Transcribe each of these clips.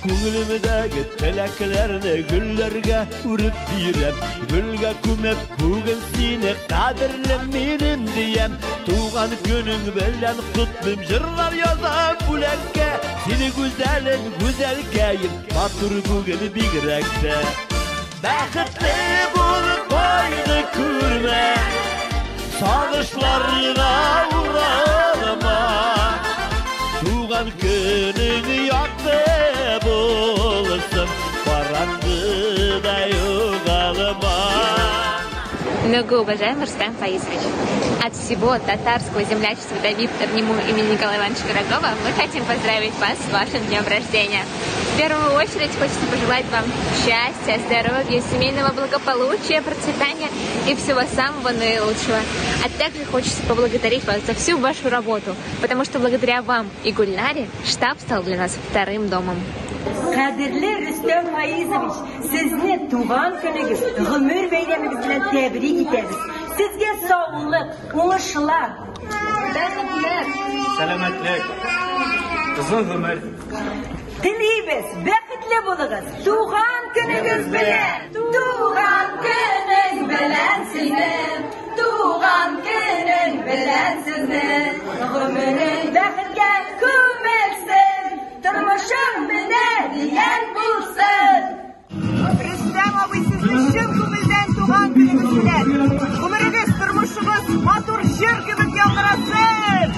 Күңелемдәге теләкләрне гөлләргә үреп бирәм. Гөлгә күмеп бүген сине кадерлем минем диям. Туган көнең белән котлыйм, җырлар язам бүләккә. Сине гүзәлем, гүзәлкәем, матур бүген бигрәк тә. Бәхетле бул, кайгы күрмә, сагышларга уралма. Туган көнең якты булсын, караңгыда югалма. Многоуважаемый Рустам Фаизович, от всего татарского землячества Давид РНИМУ имени Николая Ивановича Пирогова мы хотим поздравить вас с вашим днем рождения. В первую очередь хочется пожелать вам счастья, здоровья, семейного благополучия, процветания и всего самого наилучшего. А также хочется поблагодарить вас за всю вашу работу, потому что благодаря вам и Гульнаре штаб стал для нас вторым домом. Кадерле Рөстәм Фаизович, сезне туган көнегез, гомер бәйрәмегез белән тәбрик итәбез. Сезгә саулык, уңышлар, бәхетләр, Сәламәтлек, озын гомер. Телибез, бәхетле булыгыз. Туган көнегез белән! Туган көнең белән сине, туган көнең белән сезне. Гомерең бәхеткә күмелсен, тормышың менә дигән булсын. Рөстәм абый, сезне чын күңелдән туган көнегез белән! Гомерегез, тормышыгыз матур җыр кебек яңгырасын!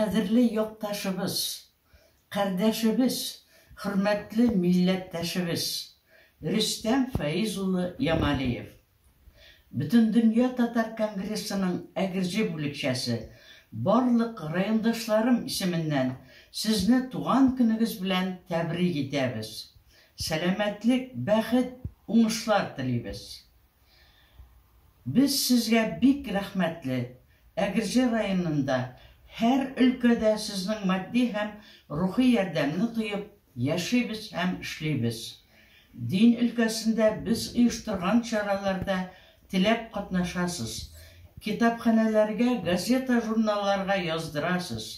Кадерле якташыбыз, кардәшебез, хөрмәтле милләттәшебез Рөстәм Фәиз улы Ямалиев! Бөтендөнья татар конгрессының Әгерҗе бүлекчәсе барлык райондашларым исеменнән сезне туган көнегез белән тәбрик итәбез! Сәламәтлек, бәхет, уңышлар телибез! Без сезгә бик рәхмәтле, Әгерҗе районында һәр өлкәдә сезнең матди һәм рухи ярдәмне тоеп яшибез һәм эшлибез. Дин өлкәсендә без оештырган чараларда теләп катнашасыз, китапханәләргә, газета-журналларга яздырасыз.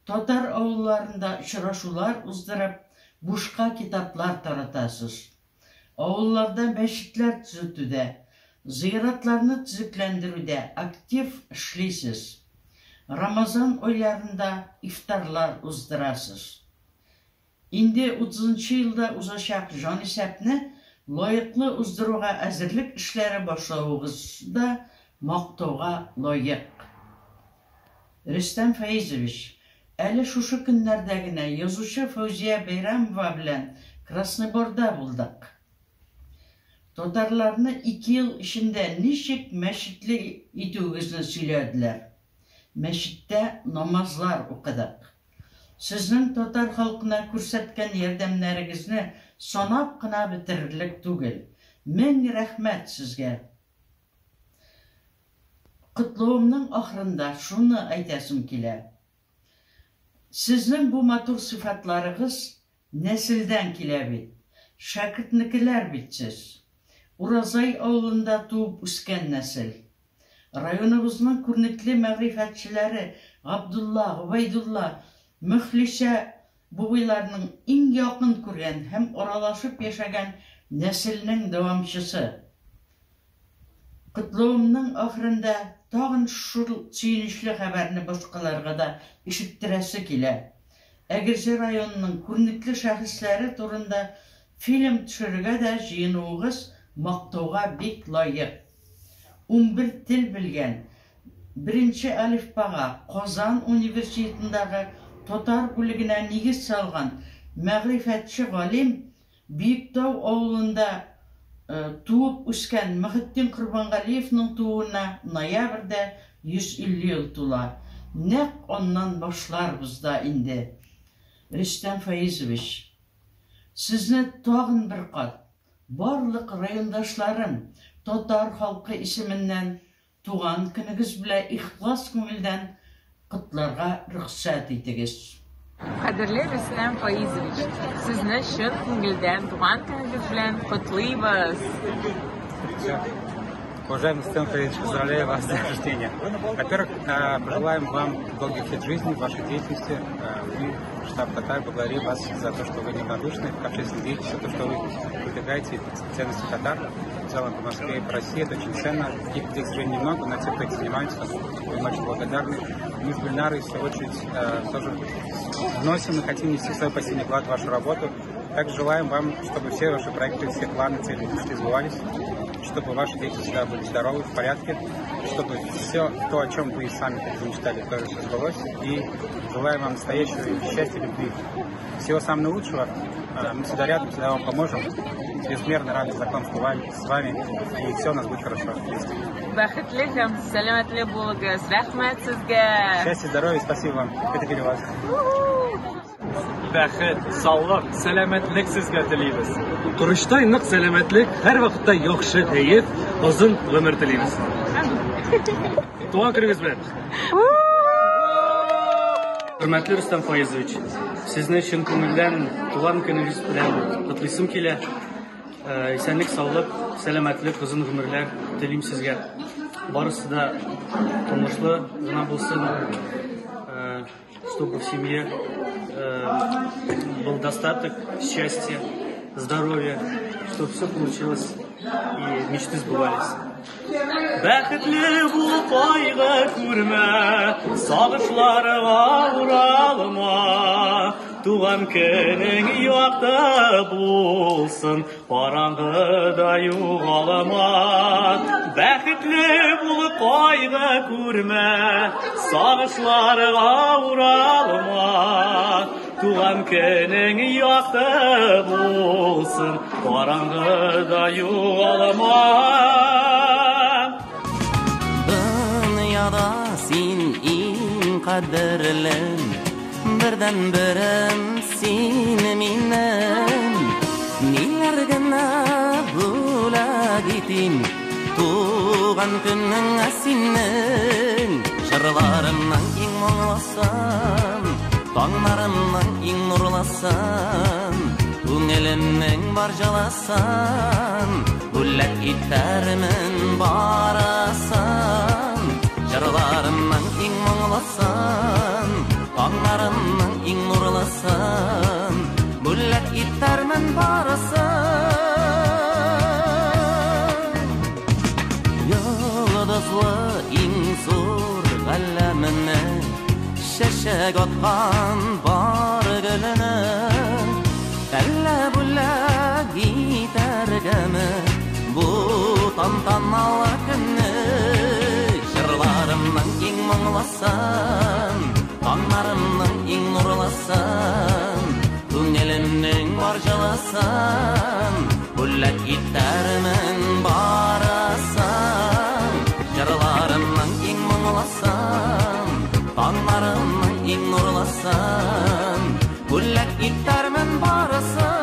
Татар авылларында очрашулар уздырып, бушка китаплар таратасыз. Авылларда мәчетләр төзетүдә, зыяратларны төзекләндерүдә актив эшлисез. Рамазан айларында ифтарлар уздырасыз. Инде утызынчы елда узачак җанисәпне лаеклы уздыруга әзерлек эшләре башлавыгыз да мактауга лаек. Рөстәм Фәизович, әле шушы көннәрдә генә язучы Фәүзия Бәйрәмова белән Красный Борда булдык. Татарларны ике ел эчендә ничек мәчетле итүегезне сөйләделәр. Мәчеттә намазлар укыдык. Сезнең татар халкына күрсәткән ярдәмнәрегезне санап кына бетерерлек түгел. Мең рәхмәт сезгә! Котлавымның ахырында шуны әйтәсем килә. Сезнең бу матур сыйфатларыгыз нәселдән килә бит. Шәкертнекеләр бит сез. Уразай авылында туып үскән нәсел. Районыбызның күренекле мәгърифәтчеләре Габдулла, Гобәйдулла, Мөхлисә бубыйларның иң якын күргән һәм аралашып яшәгән нәселнең дәвамчысы. Котлавымның ахырында тагын шул сөенечле хәбәрне башкаларга да ишеттерәсе килә. Әгерҗе районының күренекле шәхесләре турында фильм төшерергә дә җыенуыгыз мактауга бик лаек. 11 тел белгән, беренче әлифбага, Казан университетындагы татар бүлегенә нигез салган мәгърифәтче галим Биектау авылында туып үскән Мөхетдин Корбангалиевның тууына ноябрьдә 150 ел тула. Нәкъ аннан башларбыз да инде. Рөстәм Фәизович, сезне тагын бер кат, барлык райондашларым, татар халкы исеменнән Туган көнегез белә ихлас күңелдән котларга рөхсәт итегез. Кадерле Рөстәм Фаизович, сезне чын күңелдән туган көнегез белән котлыйбыз! Уважаемый Рустам Фаизович, поздравляю вас с днем рождения. Во-первых, пожелаем вам долгих лет жизни, вашей деятельности. Мы, штаб татар, благодарим вас за то, что вы неравнодушны к общественной деятельности, за то, что вы продвигаете ценности татар в целом по Москве и по России. Это очень ценно. Таких людей, к сожалению, немного, но те, кто этим занимается, мы очень благодарны. Мы с Гульнарой, в свою очередь, тоже вносим и хотим нести свой посильный вклад в вашу работу. Также желаем вам, чтобы все ваши проекты, все планы, цели, мечты сбывались, чтобы ваши дети всегда были здоровы, в порядке, чтобы все то, о чем вы сами мечтали, тоже все сбылось. И желаем вам настоящего счастья, любви. Всего самого наилучшего. Мы всегда рядом, всегда вам поможем. Безмерно рады знакомству с вами. И все у нас будет хорошо. Бәхетле һәм сәламәтле булыгыз. Рәхмәт сезгә. Счастья, здоровья, спасибо вам. Это вас. Бәхет, саулык, сәламәтлек сезгә телибез. Корычтай нык сәламәтлек, һәрвакытта яхшы кәеф, озын гомер телибез. Туган көнегез белән! Хөрмәтле Рөстәм Фаизович, сезне чын күңелдән туган көнегез белән котлыйсым килә. Исәнлек, саулык, сәламәтлек, озын гомерләр телим сезгә. Барысы да тормышлы гына булсын, чтобы в семье был достаток, счастье, здоровье, чтобы все получилось и мечты сбывались. Бәхетле бул, кайгы күрмә, сагышларга уралма. Туган көнең якты булсын, караңгыда югалма. Бәхетле бул, кайгы күрмә, сагышларга уралма. Туган көнең якты булсын, караңгыда югалма. Дөньяда син иң кадерлем, бердән-берем син минем. Ниләр генә бүләк итим туган көнеңә синең. Җырларымның иң моңлысын, таңнарымның иң нурлысын, күңелемнең бар җылысын бүләк итәрмен барысын. Җырларымның иң моңлысын, таңнарымның иң нурлысын бүләк итәрмен барысын. Йолдызлы иң зур галәмне, чәчәк аткан бар гөлене әллә бүләк итәргәме бу тантаналы көнне. Җырларымның иң моңлысын, таңнарымның иң нурлысын, күңелемнең бар җылысын бүләк итәрмен барысын. Җырларымның иң моңлысын, таңнарымның иң нурлысын бүләк итәрмен барысын.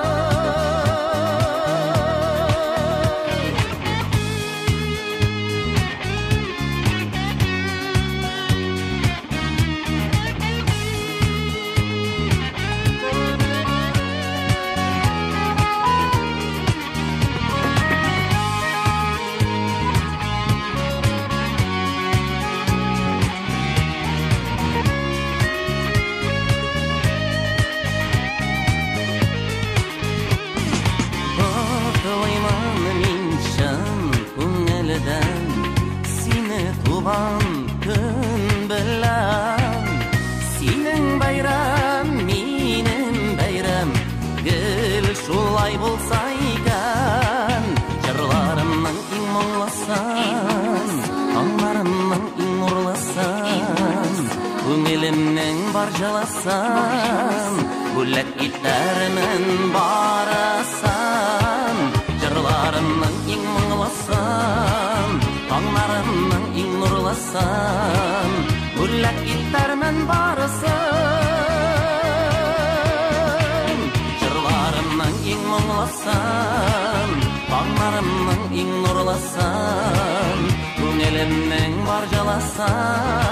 Сине туган көн белән, синең бәйрәм, минем бәйрәм, гел шулай булса икән. Җырларымның иң моңлысын, таңнарымның иң нурлысын, күңелемнең бар җылысын бүләк итәрмен барысын. Җырларымның иң моңлысын, таңнарымның иң нурлысын бүләк итәрмен барысын. Җырларымның иң моңлысын, таңнарымның иң нурлысын, күңелемнең бар җылысын